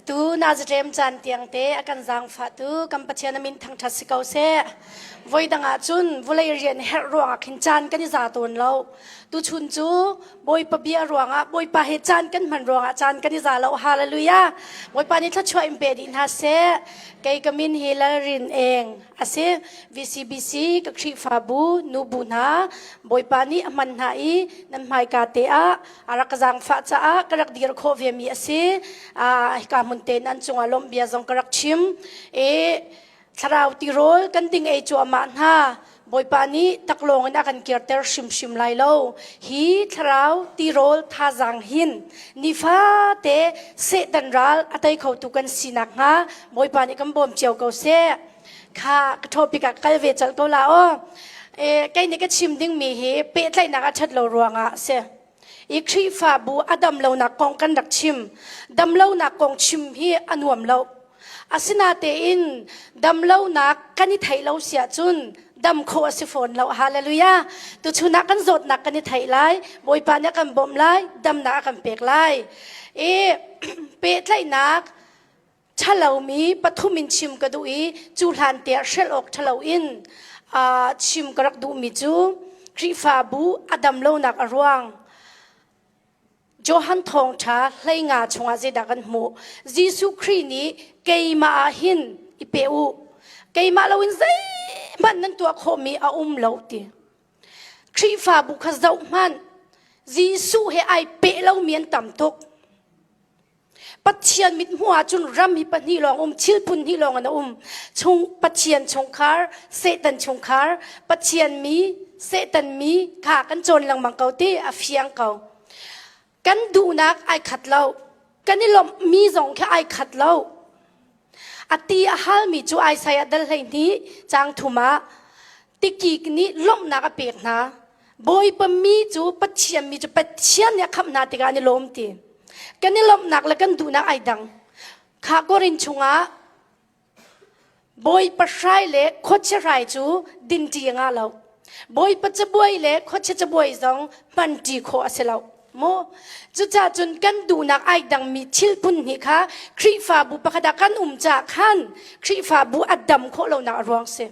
Atu Nazarem caan tiang te a kan zaangfahtu kan Pathian a min thangṭhat si ko seh. Voi dang ah cun vawlei rian herh ruangah khin caan kan i za tawn lo. Tuchun cu Bawipa bia ruangah Bawipa he caan kan hman ruangah caan kan i za lo. Hallelujah. Bawipa nih thluachuah in pe dih hna seh. Kei ka min hi Lalrin Eng a si. VCBC ka Khrihfabu nubu hna Bawipa nih a hman hna i nan hmaika te ah a rak ka zaangfah caah ka rak dir khawh ve mi a si. Hika hmun te nan cungah lawmh bia zong ka rak chim. I thlarau tirawl kan ding ei cuahmah hna. Bawipa nih taklawng in a kan kirter hrimhrim lai lo. Hi thlarau tirawl thazaang hin nifate Satan ral a tei khotu kan si nakhnga Bawipa nih kan bawm cio ko seh. Kha ka topic ah kal ve colh ko la aw. E, kei nih ka chim dingmi hi pehtlaihnak a ṭhat lo ruangah a si. I Khrihfabu a dam lonak kong kan rak chim. Dam lonak kong chim hi a nuam lo. Asinatein dam lonak kan i theih lo si ahcun dam khawh a si fawn lo. Hallelujah. Tuchun ah kan zawtnak kan i theih lai. Bawipa nih a kan bawmh lai. Damnak a kan pek lai. I pehtlaihnak ṭhalomi pathum in chim ka duh i cu hlan tiah hrelh awk ṭhalo in chim ka rak duhmi cu Khrihfabu a dam lonak a ruang Johan thawngṭha hleinga chungah zeidah kan hmuh Jesuh Khrih nih keimah ah hin i pe u keimah loin zeihmanh nan tuah khawhmi a um lo ti Khrihfabu kha zoh hmanh Jesuh he ai peh lomi an tam tuk Pathian mithmuh ahcun ram hi pahnih lawng um, thil phun hnih lawng an um. Chung Pathian chungkhar, Satan chungkhar, Pathian mi, Satan mi kha kan cawn lengmang ko ti a fiang ko. Kan duhnak ai khat lo. Kan i lawmhmi zong khi ai khat lo. A ti a halmi cu Isaiah dal 12 caang thum ah tikik nih lawmhnak a pek hna. Bawipa mi cu Pathian mi cu Pathian nih a khamh hna tikah an i lawm ti. Kan i lawmhnak le kan duhnak ai dang. Kha Korin chungah Bawipa hrai le khuachia hrai cu dinṭi a ngah lo. Bawipa cabuai le khuachia cabuai zong hmanṭi khawh a si lo. Mu. Cucaah cun kan duhnak ai dangmi thil phun hnih kha Khrihfabu pakhat ah kan um caah khan Khrihfabu a dam khawh lonak a ruang si.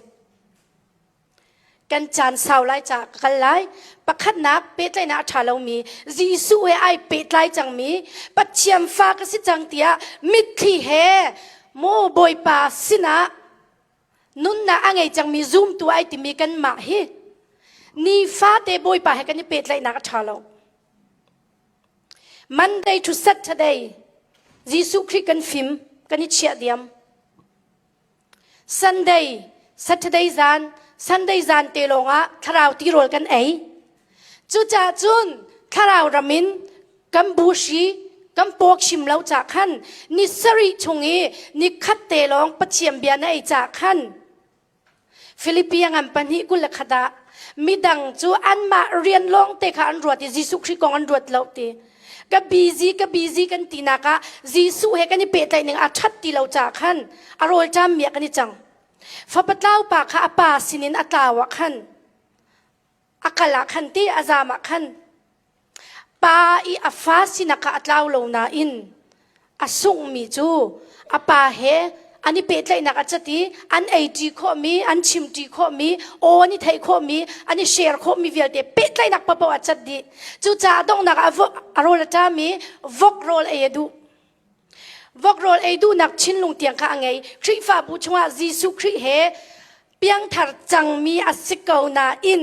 Kan caan sau lai caah ka kal lai. Pakhatnak pehtlaihnak a ṭha lomi Jesuh he ai pehtlai cangmi Pathian fa ka si cang tiah mitthli he mu Bawipa sinah nunnak a ngei cangmi zumtu ai timi kanmah hi nifate Bawipa he kan i pehtlaihnak a ṭha lo. Monday to Saturday Jesuh Khrih kan fim kan i chiah diam. Sunday Saturday zan Sunday zan te lawngah thlarau tirawl kan ei. Cucaah cun thlarau ram in kan buhri kan pawk hrim lo ca khan ni sarih chung i ni khat te lawng Pathian bia na ei ca khan Philippi ngan pahnih 21 ah midang cu anmah rian lawng te kha an ruat i Jesuh Khrih kong an ruat lo ti ka busy ka busy kan tinak ah Jesuh he kan i pehtlaih ning a ṭhat ti lo caah khan a rawlṭam mi ah kan i cang fapa tlau pa kha a pa sinin a tlau ah khan a kal ah khan ti a zam ah khan pa i a fa sinak kha a tlau lo nain a sunghmi cu a pa he an i pehtlaihnak a cat i an eiṭi khawhmi an chimṭi khawhmi aw an i theih khawhmi an i share khawhmi vialte pehtlaihnak paohpaoh a cat dih cucaah donghnak ah a rawl a ṭam i vok rawl ei a duh Vok rawl ei duhnak thinlung tiang kha a ngei. Khrihfabu chungah Jesuh Khrih he piangthar cangmi a si ko nain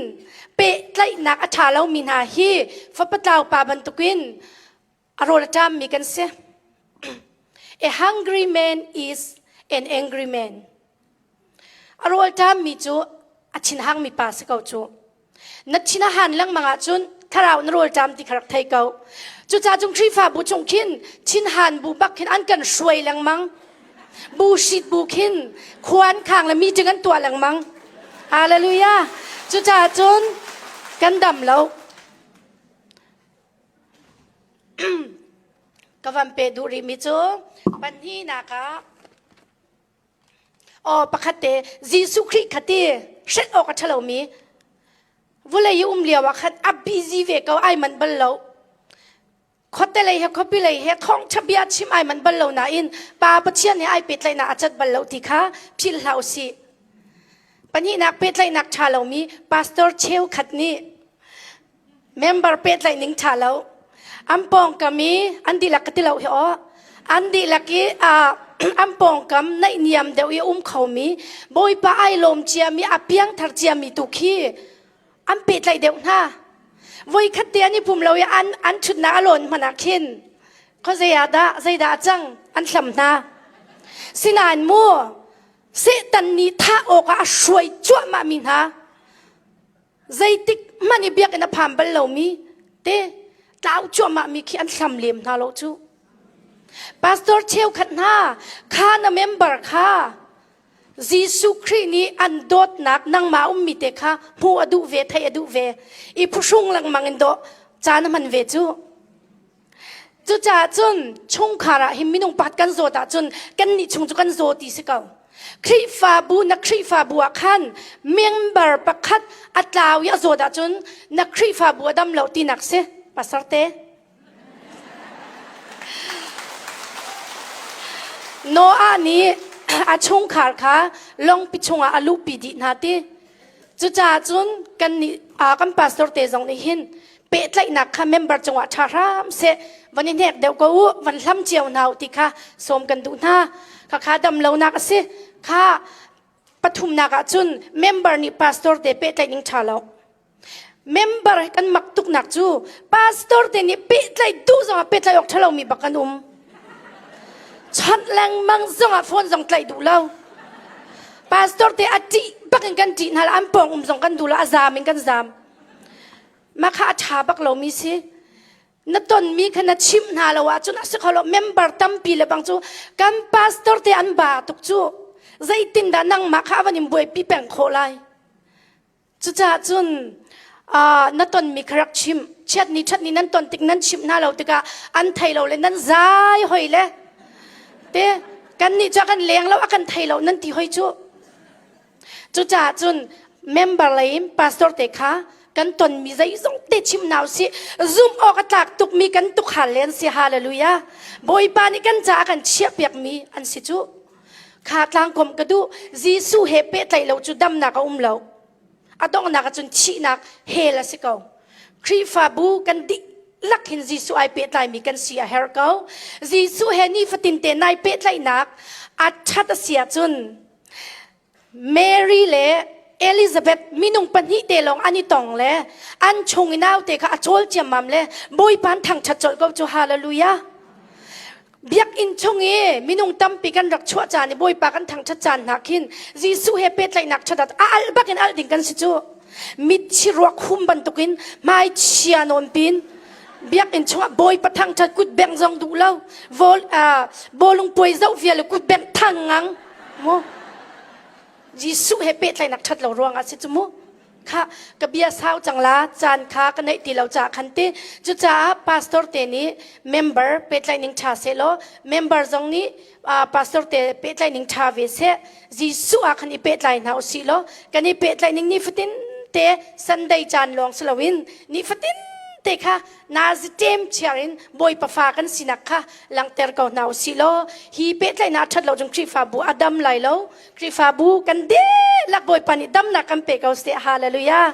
pehtlaihnak a ṭha lomi hna hi fapatlau pa bantukin a rawl a ṭammi kan si. A hungry man is an angry man. A rawl ṭammi cu a thinhangmi pa si ko cu. Na thin a han lengmang ahcun thlarau na rawl ṭam ti kha rak thei ko. Cucaah cung Khrihfabu chung khin thinhan bu bak khin an kan hruai lengmang. Bu hrit bu khin khuan khang le meeting an tuah lengmang. Hallelujah. Cucaah cun kan dam lo. Ka van pe duh rihmi cu pahnihnak ah Aw pakhat te Jesuh Khrih kha ti hrelh awk a ṭhalomi vawlei i um lio ah khan a busy ve ko ai manh bal lo. Khuate lei he khuapi lei he thawngṭha bia chim ai manh bal lo nain Pa Pathian he ai pehtlaihnak a cat bal lo ti kha philh hlah usih. Pahnihnak pehtlaihnak ṭha lomi pastor cheukhat nih member pehtlaih ning ṭha lo. An pawngkam i an dihlak ka ti lo hi aw. An dihlak i an pawngkam naihniam deuh i um khomi Bawipa ai lawm ciami a piangthar ciami tu khi an pehtlaih deuh hna. Voikhat te an i pum lo i an an ṭhutnak a lawn hmanh ah khin khuazei ah dah zeidah a cang an hlam hna. Sinain mu Satan nih thah awkah a hruai cuahmahmi hna zeitik hmanh i biakinn a phan bal lomi te tlau cuahmahmi khi an hlam lem hna lo cu. Pastor cheukhat hna kha na member kha Jesuh Khrih nih an dawtnak nangmah ummi te kha hmuh a duh ve theih a duh ve i phuhrung lengmang in dawh caan a hman ve cu. Cucaah cun chungkhar ah hin minung pakhat kan zawt ahcun kannih chung cu kan zaw ti si ko. Khrihfabu na Khrihfabu ah khan member pakhat a tlau i a zawt ahcun na Khrihfabu a dam lo tinak si. Pastor te. Noah nih a chungkhar kha lawngpi chungah a luhpi dih hna ti. Cucaah cun kannih kan pastor te zong nih hin pehtlaihnak kha member cungah ṭha hram seh van i hnek deuh ko u van hlam cio hna u ti kha sawm kan duh hna khakha dam lonak a si kha pathumnak ah cun member nih pastor te pehtlaih ning ṭha lo member kan mak tuknak cu pastor te nih pehtlaih duh zongah pehtlaih awk ṭha lomi bak kan um chawnh lengmang zongah phone zong tlaih duh lo pastor te a ṭih bak in kan ṭih hna an pawng um zong kan duh lo a zaam in kan zaam mah kha a ṭha bak lomi si na tonmi kha na chimh hna lo ahcun a si kho lo member tampi le bang cu kan pastor te an ba tuk cu zeitindah nangmah kha a van in buaipi peng khawh lai Cucaah cun na tonmi kha rak chim. Chiatni ṭhatni nan ton tik nan chimh hna lo tikah an thei lo le nan zai hoi le te kannih cu a kan leng lo a kan thei lo nan ti hoi cu. Cucaah cun member lei in pastor te kha kan tonmi zeizong te chim hna usih. Zumh awk a tlak tukmi kan tukhal le an si. Hallelujah. Bawipa nih kan caah a kan chiahpiakmi an si cu. Kha tlangkom ka duh. Jesuh he pehtlaih lo cu damnak a um lo. A donghnak ahcun thihnak hell a si ko. Khrihfabu kan dihlak hin Jesuh ai pehtlaimi kan si a herh ko. Jesuh he nifatin te nai pehtlaihnak a ṭhat a si ahcun Mary le Elizabeth minung pahnih te lawng an i tong le an chung i naute kha a cawl ciammam le Bawipa an thangṭhat colh ko cu hallelujah. Biakinn chung i minung tampi kan rak chuah caan i Bawipa kan thangṭhat caan hna khin Jesuh he pehtlaihnak ṭhatat a alh bak in alh ding kan si cu. Mitthi ruak hum bantukin hmai chia nawn pin biakinn chungah Bawipa thangṭhat kut bengh zong duh lo vol bawlung puai zoh vial kut bengh thang ngang mu Jesuh he pehtlaihnak ṭhat lo ruangah si cu mu kha ka bia sau cang la caan kha ka neih ti lo caah khan ti cucaah pastor te nih member pehtlaih ning ṭha seh law member zong nih pastor te pehtlaih ning ṭha ve seh Jesuh ah khan i pehtlai hna usih law kan i pehtlaih ning nifatin te Sunday caan lawng si loin nifatin te kha nazi ṭem chiar in Bawipa fa kan sinak kha langhter ko hna usih law hi pehtlaihnak ṭhat lo cun Khrihfabu a dam lai lo Khrihfabu kan dihlak Bawipa nih damnak kan pe ko seh. Hallelujah.